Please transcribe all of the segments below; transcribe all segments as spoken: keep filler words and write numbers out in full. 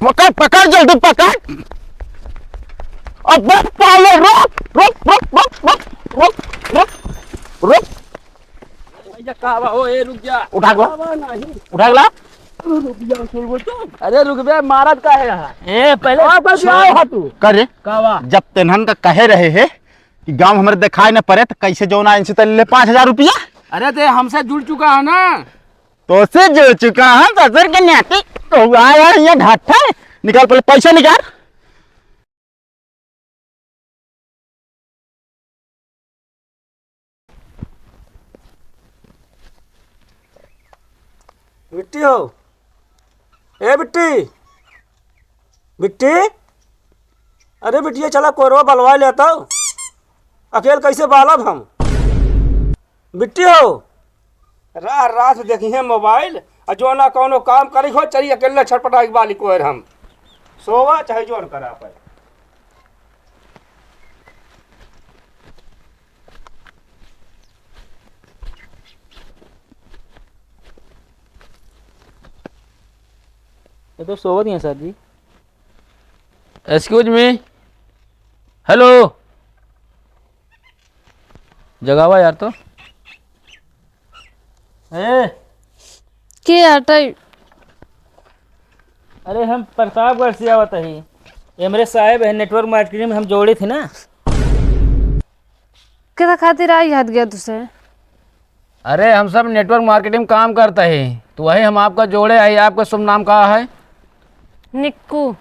पकड़, पकड़, जल्दी पकड़। अबे साले, रोक, रोक, रोक। भैया, का बा हो? ए, रुक जा। उठा के ला। का बा नहीं? उठा के ला। रुक जा, सही बोल तो। अरे रुक बे, मारत का है यहाँ? ए, पहले का बा, का बा तू? का रे? का बा? जब तेनहन का कहे रहे है कि गाँव हमरे देखाई न पड़े, तो कैसे जौन आए इनसे तले ले पाँच हजार रुपया? अरे, ते हमसे जुड़ चुका है ना? तोसे जुड़ चुका है, ससुर के नाती। तो आया ये ढाठा है। निकाल, पहले पैसा निकाल। बिट्टी हो, ए बिट्टी, बिट्टी, अरे बिटिया, चला कोरवा बलवा लेता। अकेल कैसे बालब हम? बिट्टी हो, राह रात देखी है मोबाइल, और जो ना कौनो काम करी हो, चली अकेले छटपटाई बाली कोयर हम। सोवा चाहे जोन करा पाए। ये तो सोवत ही हैं सर जी। Excuse me, hello, जगावा यार तो। ए, के हटाई? अरे, हम प्रतापगढ़ से आवत हई। ये हमरे साहेब हैं, network marketing में हम जोड़े थे ना। केदा खातिर आई याद गया तुसे? अरे, हम सब network marketing में काम करता है, तो वही हम आपका जोड़े आई। आपका शुभ नाम का है? निक्कू।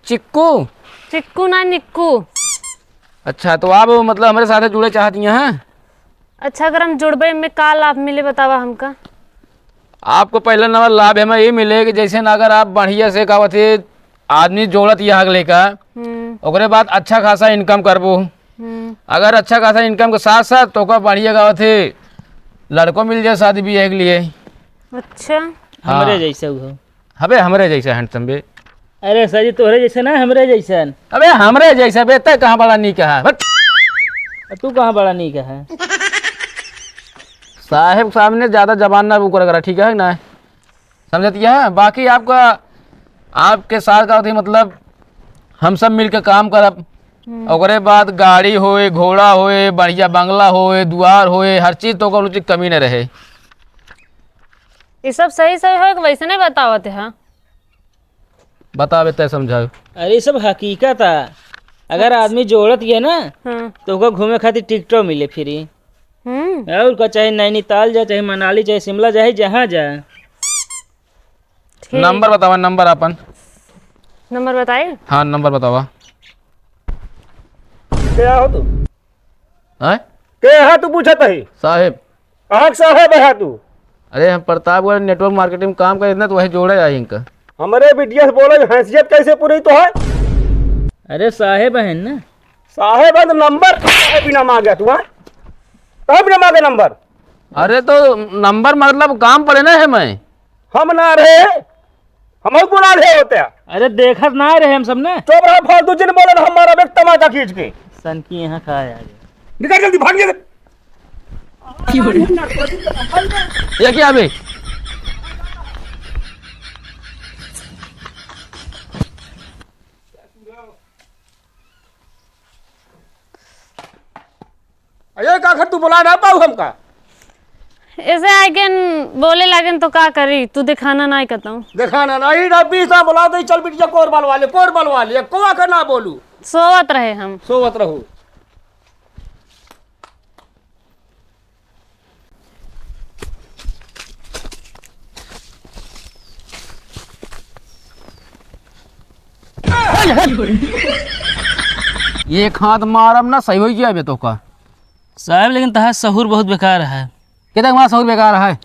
चिक्कू? चिक्कू ना, निक्कू। अच्छा, तो आप मतलब हमरे साथे जुड़े चाहती हैं? अच्छा, अगर हम जुड़बे में का लाभ मिले, बतावा हमका। आपको पहला नंबर लाभ हमें ये मिले कि जैसे ना अगर आप बढ़िया से का होते आदमी जोड़त यहाँ के लेकर, हम्म। ओकरे बाद अच्छा खासा income करबो। हम्म। अगर अच्छा खासा income के साथ साथ तो का बढ़िया का होते लड़को मिल जाए शादी ब्याह के लिए। अच्छा। हाँ। हमरे जैसे हो। अबे हमरे जैसा handsome बे। अरे सर जी, तोहरे जैसे ना, हमरे जैसन। अबे हमरे जैसा बे, तै कहाँ बड़ा नीक है? हट। आ, तू कहाँ बड़ा नीक है? साहेब सामने ज्यादा जबान ना बुकर करा, ठीक है ना? समझतिया? बाकी आपका, आपके साथ का होती, मतलब, हम सब मिलके काम करब। हम्म। ओकरे बाद गाड़ी होए, घोड़ा होए, बढ़िया बंगला होए, दुआर होए, हर चीज तो कोनो चीज कमी न रहे। ये सब सही सही होए कि वैसे नहीं बतावत है? बतावे तय समझावे। अरे, ये सब हकीकत है। अगर अच्छा। आदमी जोड़त है ना, हाँ। तो ओकर घूमे खातिर टिकटो मिले free। हम्म। और का, चाहे नैनीताल जा, चाहे मनाली, चाहे शिमला, चाहे जहाँ जा। ठीक। नंबर बतावा, नंबर आपन। नंबर बताई? हाँ, नंबर बतावा। क्या हो तू? हैं? के है तू पूछत ही? साहेब। कहाँ के साहेब है तू? अरे, हम प्रतापगढ़ network marketing में काम करे ना, तो वही जोड़े आई इनका। हमरे बिटिया से बोले, हैसियत कैसे पूरी तो है? अरे, साहेब है ना। साहेब है तो नंबर काहे बिना मांगे तू, हाँ? काहे बिना मांगे नंबर? अरे, तो नंबर मतलब काम पड़े ना है मैं। हम ना रहे, हमहू बुला ले होते हैं। अरे देखत ना रहे हम सब ने। चुप रहा, फालतू जिन बोले ना, हमारा एक तमाचा खींच के। सन की यहाँ का है आगे? निकल जल्दी, भाग जल्दी। ये क्या बे? अरे का घर तू बुला ना पाऊ हमका? ऐसे आइगन बोले लागन तो का करी, तू दिखाना ना कतऊ। दिखाना नहीं, रब्बी सा बुला दे, चल बिटिया कोर बलवा ले, कोर बलवा ले, कोआ का ना बोलू। सोवत रहे हम। सोवत रहो। एक हाथ मारब ना, सही हो गया बे तो का। साहब, लेकिन तहार सहूर बहुत बेकार है। केतक हमार सहूर बेकार है?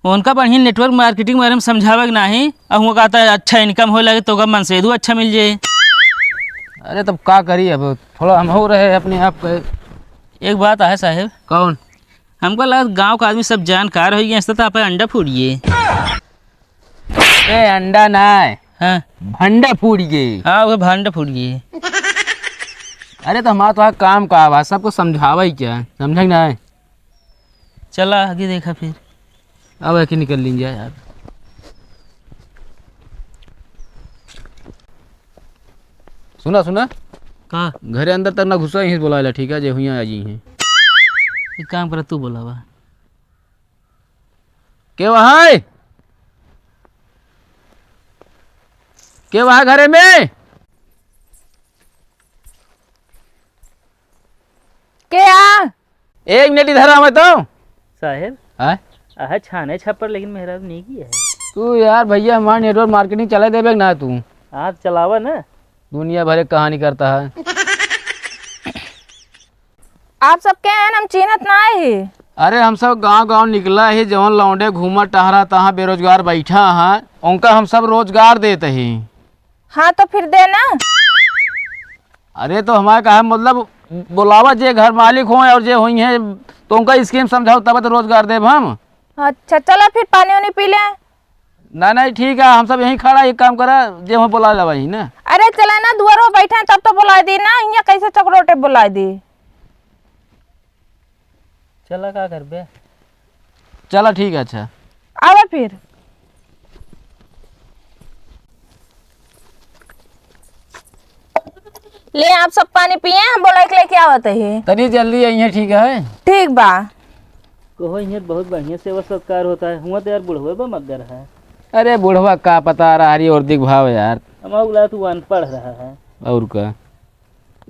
उनका बढ़िया network marketing के बारे में समझावे के नाही, और वो कहता है अच्छा income होए लगे तो ओकर मनसेधू अच्छा मिल जाए। अरे तब का करी, अब थोड़ा हम हो रहे अपने आप पे। एक बात है साहेब। कौन? हमको लगा गांव का आदमी सब जानकार हो गए, ऐसा तो आप अंडा फूट गए। ए, अंडा ना है। हाँ। भंडा फूट गए। हाँ, वो भंडा फूट गए। अरे तो हमारा तो काम का बा, सबको समझावे ही क्या, समझे कि ना? चला आगे देखा फिर। अब आके निकल लीन जाए यार। सुना, सुना। का? घरे अंदर तक ना घुसा, यहीं से बोलाइला, ठीक है, जे हुइया आ जाई हैं। एक काम करा, तू बोलावा। के वहाँ है? के वहाँ घरे में? के आ? एक मिनट इधर आवे तो। साहेब। हाँ? अहा छाने छप्पर, लेकिन मेहरारू नीक ही है। तू यार भैया, हमार network marketing चले देबे ना तू। हाँ, चलावा ना। दुनिया भर एक कहानी करता है। आप सब के हैं, हम चीन्हत ना है। अरे, हम सब गांव गांव निकला है, जवन लौंडे घूमा टहरा तहाँ बेरोजगार बैठा हैं, उनका हम सब रोजगार देते हैं। हाँ, तो फिर देना। अरे, तो हमारे कहा मतलब, बोलावा जे घर मालिक हों और जे होइहैं, तो उनका scheme समझाओ, तब तो रोजगार देब हम। अच्छा, चला फिर पानी उनी पी ले। ना, नहीं, ठीक है, हम सब यहीं खड़ा, एक काम करा, जे हों बोला लावा ही ना। अरे, चला ना, दुआरो बैठे हैं, तब तो बोला दी ना, यहाँ कैसे चकरोटे बोला दी। चला, का करबे? चला, ठीक है, अच्छा। आवा फिर। ले, आप सब पानी पिए, हम बोला के लेके आवत है। तनी जल्दी आई है, ठीक है? ठीक बा। कहो, यहाँ बहुत बढ़िया सेवा सत्कार होता है। हुआ तो यार बुढ़वे बा मगर है। अरे, बुढ़वा का पता रहा हरी और दिख भाव यार। हम अगला तू अनपढ़ रहा है। और का?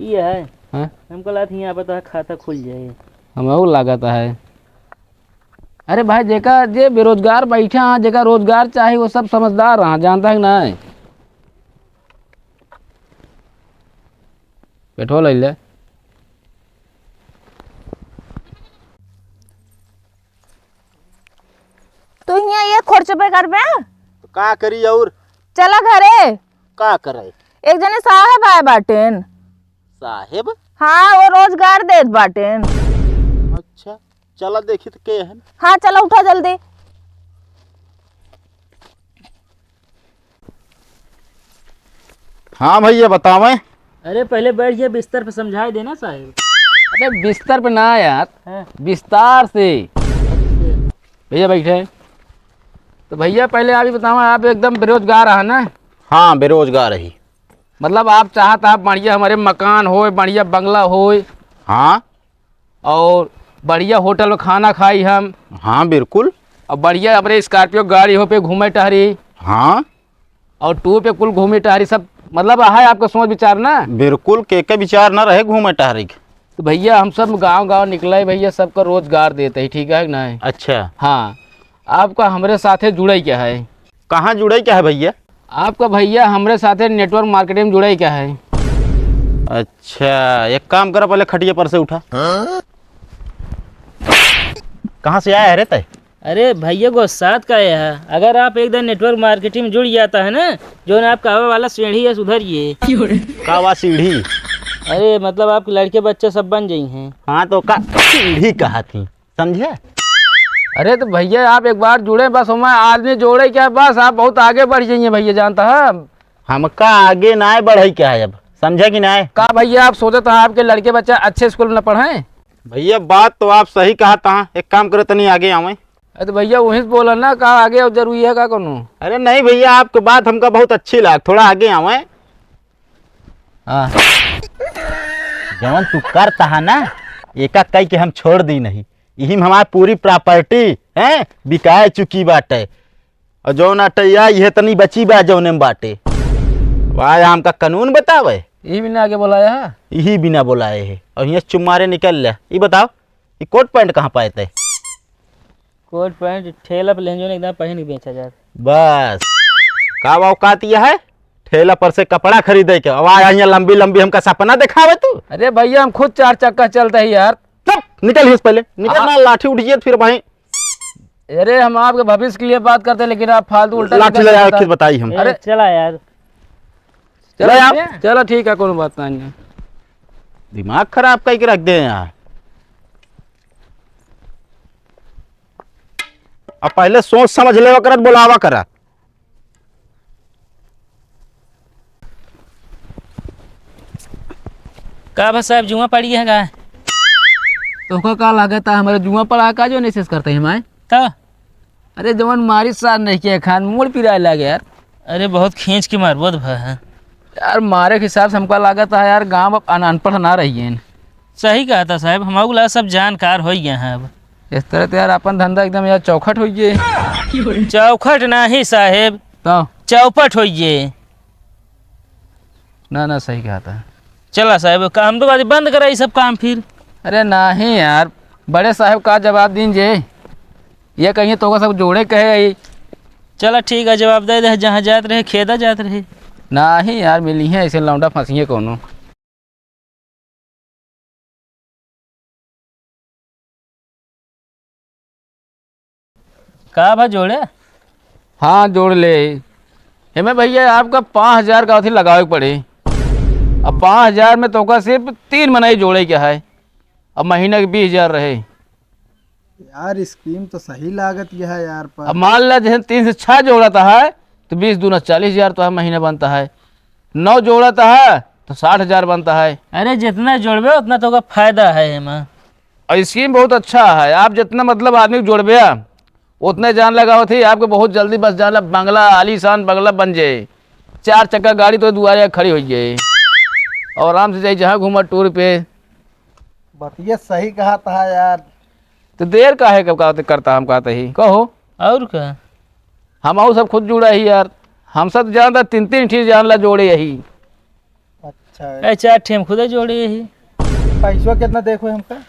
ये है। हाँ? हमको लागत हियाँ पे तोहार खाता खुल जाए। हमहू लागत है। अरे भाई, जेका, जे बेरोजगार बैठा है, जेका रोजगार चाही, वो सब समझदार रहा, जानता है कि नहीं? पेट्रोल ले ले। तू हियाँ ये खोरचबे करबे? तो का करी और? चला घरे। का करे? एक जने साहेब आए बाटेन। साहेब? हाँ, वो रोजगार देत बाटेन। अच्छा, चला देखी तो के हन। हाँ, चला उठा जल्दी। हाँ भैया, बतावें। अरे, पहले बैठ के बिस्तर पे समझाई देना साहेब। अरे, बिस्तर पे ना यार, हाँ। विस्तार से। अच्छा। भैया बैठे। तो भैया, पहले आप ही बताओ, आप एकदम बेरोजगार है ना? हाँ, बेरोजगार ही। मतलब, आप चाहत, आप बढ़िया हमारे मकान होए, बढ़िया बंगला होए। हाँ। और बढ़िया होटल में खाना खाई हम। हाँ, बिल्कुल। और बढ़िया हमारे Scorpio गाड़ी हो पे घूमे टहरी। हाँ। और टूर पे कुल घूमे टहरी सब, मतलब, है आपका सोच विचार ना? बिल्कुल, के के विचार ना रहे घूमे टहरी के। तो भैया, हम सब गांव गांव निकले भैया, सबका रोजगार देते ही, ठीक है कि नहीं? अच्छा। हाँ, आपका हमरे साथे जुड़े क्या है? कहाँ जुड़े क्या है भैया? आपका भैया हमरे साथे network marketing में जुड़े क्या है? अच्छा, एक काम करा, पहले खटिया पर से उठा। हाँ? कहाँ से आया है रे तय? अरे भैया, गुस्सात का है? अगर आप एक दिन network marketing में जुड़ जाता है ना, जो ना आपका आवे वाला सीढ़ी है, सुधर ये। का वा सीढ़ी? अरे मतलब, आपके लड़के बच्चे सब बन जाई हैं। हाँ, तो का सीढ़ी कहा थी, समझे? अरे तो भैया, आप एक बार जुड़े, बस हमें आदमी जोड़े क्या, बस आप बहुत आगे बढ़ जाइए भैया, जानता है। हमका आगे ना बढ़े क्या है अब, समझे कि ना? का भैया, आप सोचत हैं आपके लड़के बच्चा अच्छे स्कूल में पढ़े? भैया, बात तो आप सही कहा था। एक काम करे, तनी आगे आवे। अरे तो भैया, वहीं से बोला ना, का आगे और जरूरी है का कोनो? अरे नहीं भैया, आपके बात हमका बहुत अच्छी लाग, थोड़ा आगे आवे। हाँ। जवन तू करता है ना, एका कई के हम छोड़ दी नहीं। यही में हमार पूरी property है, बिकाए चुकी बाटे। और जौन अटैया, इहे तनी बची बा, जौने में बाटे। वाह, हमका कानून बतावे। यही बिना आगे बोलाया है? यही बिना बोलाए है। और हियाँ से चुम्मारे निकल ले। ई बताओ, ई कोट पैंट कहाँ पाए थे? कोट पैंट ठेला पे लेन, जौन एकदम पहन के बेचा जात। बस, का औकात यह है? ठेला पर से कपड़ा खरीदे के, अब आया हियाँ लंबी लंबी हमका सपना दिखावे तू। अरे भैया, हम खुद चार चक्का चलते ही यार। चुप, निकल हियाँ से पहले, निकल आ- ना, लाठी उठिए फिर वहीं। अरे, हम आपके भविष्य के लिए बात करते हैं, लेकिन आप फालतू उल्टा लाठी सीधा ले आए, बोलता। खुद बताई हम। अरे, अरे। चला यार। चलो ले आप। भैया। चलो ठीक है, कोनो बात नहीं है। दिमाग खराब करके रख दे यार। अब पहले सोच समझ लेवा करत बोलावा करा। का बा साहब, जुआ पड़ी है का? तोहका का लागत है, हमारे जुआ पड़ा का जो नशेष करते हैं हमारे? तो? अरे जवन मारी सार नहीं किया खान, मूड़ पिराए लागे यार। अरे बहुत खींच के मारबो तो भा है। यार, मारे के हिसाब से हमका लागत है यार, गाँव अब अन-, अनपढ़ ना रहिए। सही कहा था साहब, हमका लगा सब जानकार होइ गए हैं अब। इस तरह तो यार अपन धंधा एकदम यार चौखट होइ गए। चौखट नाही साहेब, तो? चौपट होइ गए। ना, ना, सही कहा था। चला साहेब, काम तो बात बंद करा ये सब काम फिर। अरे नाही यार, बड़े साहेब का जवाब दीन जे, ये कहिए तोका सब जोड़े कहे आई। चला ठीक है, जवाब दे दे, जहाँ जात रहे, खेदा जात रहे। नाही यार, मिली है ऐसे लौंडा फंसिए कोनो। का भा जोड़े? हाँ, जोड़ ले। एमे भैया आपका पाँच हजार का अथी लगावे के पड़ी। अब पाँच हजार में तोका सिर्फ तीन मनई जोड़े के है। अब महीना के बीस हजार रहे। यार, scheme तो सही लागत यह है यार, पर अब मान ला, जैसे तीन से छह जोड़त है, तो बीस दूना चालीस हजार तो है, महीना बनता है। नौ जोड़त है, तो साठ हजार बनता है। अरे, जितना जोड़बे, उतना तोका फायदा है एमा। और scheme बहुत अच्छा है, आप जितना, मतलब, आदमी को जोड़बे, उतने जान लगावत ही, आपके बहुत जल्दी, बस जान ला, बंगला, आलीशान बंगला बन जाए, चार चक्का गाड़ी तो दुआरे खड़ी होइ जाए, और आराम से जाए जहाँ घूमा tour पे। बतिया सही कहा था यार। तो देर काहे क-, का करता हम कहते ही, कहो। और का? हम और सब खुद जुड़ा ही यार, हम सब जानता तीन तीन चीज जान ला जोड़े यही। अच्छा है। ए, चार ठे हम खुदे जोड़े यही। पैसवा कितना देखो हमका?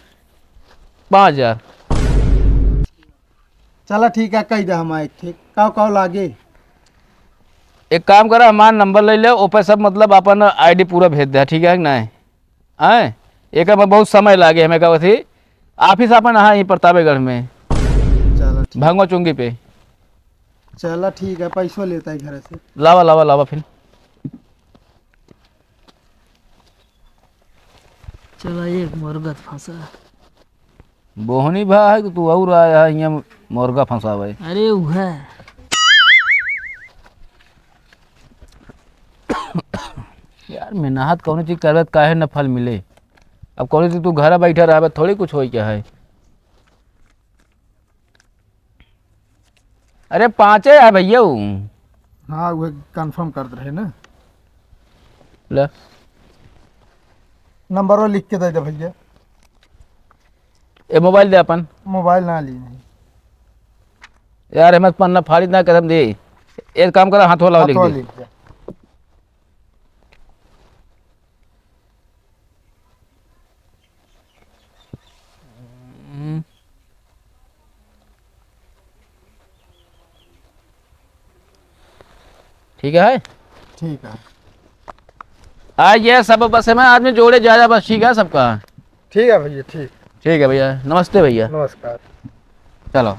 पाँच हजार। चला ठीक है, कह दे हम एक ठे। का, का लागे? एक काम करा, हमार number ले ले, ओपे सब मतलब अपन ID पूरा भेज दे, ठीक है कि नहीं? आए, एक में बहुत समय लागे हमें, का बथी, office अपन यहाँ ही प्रतापगढ़ में, चला ठीक। भंगवा चुंगी पे। चला ठीक है, पैसो लेता है घर से। लावा, लावा, लावा फिर। चला, एक मुर्गा तो फंसा। बोहनी भा है कि तू और आया है यहाँ मुर्गा फंसावे? अरे उहे। यार, मेहनत कौनो चीज करबे त काहे न फल मिले। अब कौनो चीज तू घर बैठा रहबे, थोड़ी कुछ होई क्या है। अरे, पाँचे है भैया ऊ। हाँ, उहे confirm करत रहे ना। ले। नंबरवा लिख के दे दे भैया। ए, mobile दे अपन। Mobile ना ली नहीं। यार, हमें पन्ना फाड़ी ना कसम दे। एक काम करा, हाथ वाला लिख हाथवा दे। लिख दे। हम्म। ठीक है? ठीक है। आ, ये सब बस में आदमी जोड़े जा, जा, बस ठीक है सबका। ठीक है भैया, ठीक। ठीक है भैया, नमस्ते भैया। नमस्कार। चलो।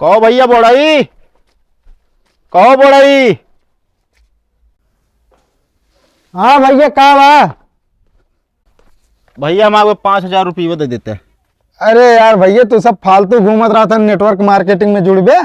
कहो भैया बोड़ाई, कहो बोड़ाई। हाँ भैया, का बा? भैया, हम आपको पाँच हजार रुपये दे देते। अरे यार भैया, तू सब फालतू घूमत रहता, network marketing में जुड़बे।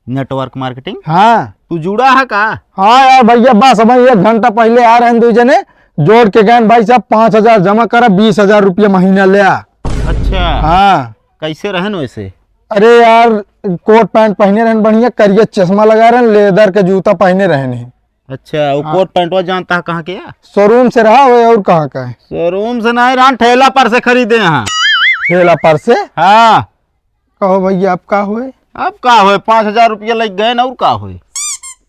Network marketing? हाँ। तू जुड़ा है का? हाँ यार भैया, बस अबहीं एक घंटा पहिले आ रहे हैं दू जने, जोड़ के गए भाई साहब, पाँच हजार जमा करा, बीस हजार रुपया महीना ले आ। अच्छा। हाँ। कैसे रहन वैसे? अरे यार, कोट पैंट पहने रहन बढ़िया, करिया चश्मा लगा रहन, लेदर के जूता पहने रहन ही। अच्छा, वो हाँ। कोट पैंटवा जानता है कहाँ के है? शोरूम से रहा हो और कहाँ का है? शोरूम से नहीं रहा, ठेला पर से खरीदे हैं। ठेला पर से? हाँ। कहो भैया, अब का होए? अब का होए, पाँच हजार रुपया लग गए ना, और का होए?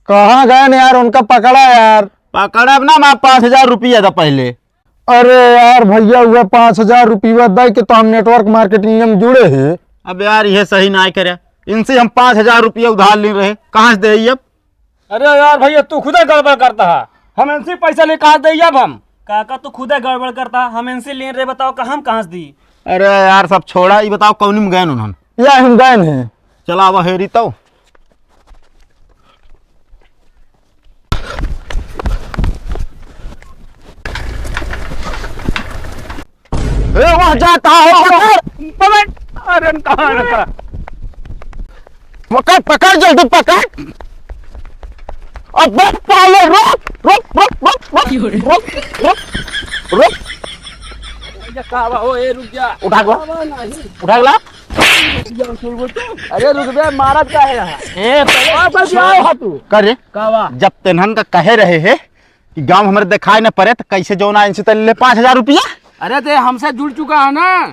कहाँ गए न यार, उनका पकड़ा यार। पकड़ा ना, मैं पाँच हजार रुपया था पहले। अरे यार भैया, उहे पाँच हजार रुपया दे के तो हम network marketing में जुड़े ही। अब यार, ये सही ना करे, इनसे हम पाँच हजार रुपया उधार ले रहे, कहाँ से दे अब? अरे यार भैया, तू खुदे गड़बड़ करता है, हम इनसे पैसा ले कहाँ दे अब हम? काका, तू खुदे गड़बड़ करता, हम इनसे ले रहे, बताओ का हम कहाँ से दी? अरे यार, सब छोड़ा, ये बताओ कौन में गए उन्होंने? या हम गए नहीं। चला, अब हेरी तो। ए, वहाँ जा, कहाँ हो? पकड़, अरे, कहाँ रखा? पकड़, पकड़, जल्दी पकड़। अबे, पहले रुक, रुक, रुक, रुक, रुक, क्यों रे? रुक, रुक, रुक। ये का बा? ओ, ए, रुक जा। उठा के ला। बाबा, नहीं। उठा के ला। अरे रुक बे, मारत का है यहाँ? ए, पहले वापस आओ हा तू। का रे? का बा? जब तेनहन का कहे रहे है कि गाँव हमरे देखाई न पड़े, तो कैसे जौन आए इनसे तले ले पाँच हजार रुपया? अरे, ते हमसे जुड़ चुका है ना।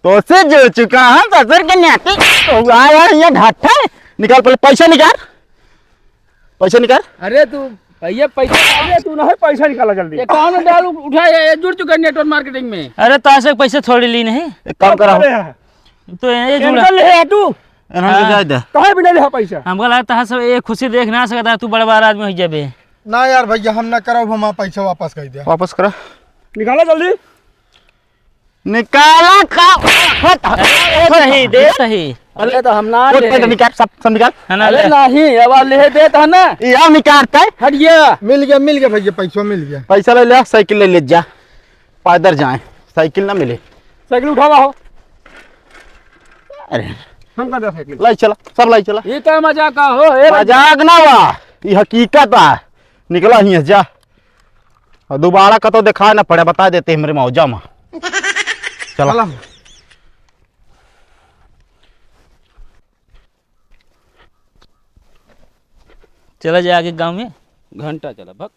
तोसे जुड़ चुका है, ससुर के नाती। तो आया यहाँ ढाठा। निकाल, पहले पैसा निकाल। पैसा निकाल। अरे तू भैया, पैसा, अरे तू नहीं, पैसा निकाला जल्दी। ये कौन डाल उठा, ये जुड़ चुका है network marketing में। अरे, तो ऐसे पैसे थोड़ी ली नहीं। एक काम करा हो। अरे यार। तो ये जुड़ा। इनका ले आ तू। इन्होंने हाँ। जाए दे। कहे भी नहीं ले पैसा। हमका लगता है सब ये खुशी देख ना सकता है, तू बड़ा बड़ा आदमी हो जाबे। ना यार भैया, हम ना करब, हम पैसा वापस कर दे। वापस करा। निकाला जल्दी। निकाला का? अरे, दे सही, दे सही। अरे, तो हम ना वो ले। पैसा निकाल, सब, सब निकाल। है ना, अरे ले। नहीं, अब ले देता है ना। ये हम निकालता है। हट गया। मिल गया, मिल गया भैया, पैसा मिल गया। पैसा ले ले, साइकिल ले ले जा, पैदल जाए, साइकिल ना मिले। साइकिल उठावा हो। अरे, हम कर दे साइकिल। लाई चला, सब लाई चला। ये का मजाक का हो, ए भाई? मजाक ना बा, ये हकीकत बा। निकला हियाँ से जा। और दोबारा कतौ देखाए ना पड़े, बता देते हमरे मौजा में। चला। चला। चला जाए आगे गाँव में। घंटा चला, भग।